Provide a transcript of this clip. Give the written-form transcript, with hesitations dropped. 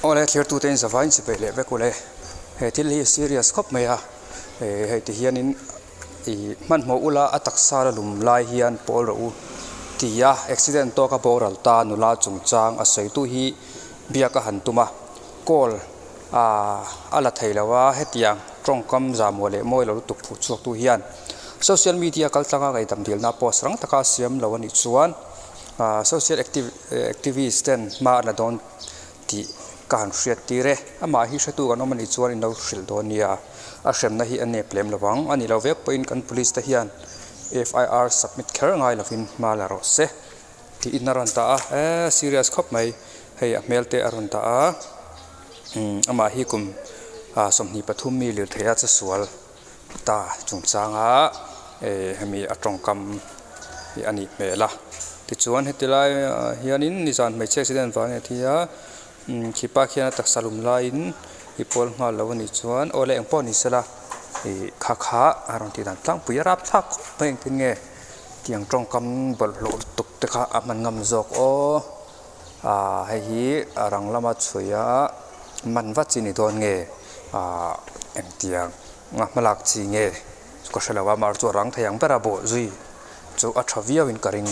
Awle thlir tute in zavai in chi peih leh vek ule he thil hi serious khawp mai a eh hei ti hian in ih hmanhmawh ula a taksa la lum lai hian pawl rawh u ti a accident tawk a boral ta nula chungchang a sawi tu hi biak a han tum a call ah a la thei lo a hetiang tawngkam zahmawh leh mawi lo lutuk phuh chhuak tu hian social media kal tlanga ngaihdam dilna post rang taka siam lo a nih chuan ah social activist ten hma an la dawn tih ka han hriat tir e. Amah hi hretu kan awm a nih chuan in lo hrilh dawn nia. A hremna hi a nep lem lo vang. A nih loh vek pawhin kan police te hian FIR submit kher ngai lovin hma la rawh se tiin a rawn dah a. Eee serious khawp mai. Hei a hmel te a rawn dah a. Umm amah hi kum 23 mi lirthei a chesual. Ta chungchanga eh hemi a tawngkam hi a nih hmel a tichuan heti lai ah hianin nizan hmeichhia accident vang a ni a umm khipa khian a taksa lum laiin i pawl nghal lo a nih chuan aw le engpawh ni sela ih kha kha a rawn tih dan tlangpui a rapthlak khawp mai engtin nge tiang tawngkam bawlhhlawh lutuk te kha a hman ngam zawk aw ah hei hi a rang lama chhui a man vat chi ni dawn nge ah engtiang nga hmalak chi nge ka hre lo a mahse chu a rang thei ang ber a bawh zui chu a tha viau in ka ring.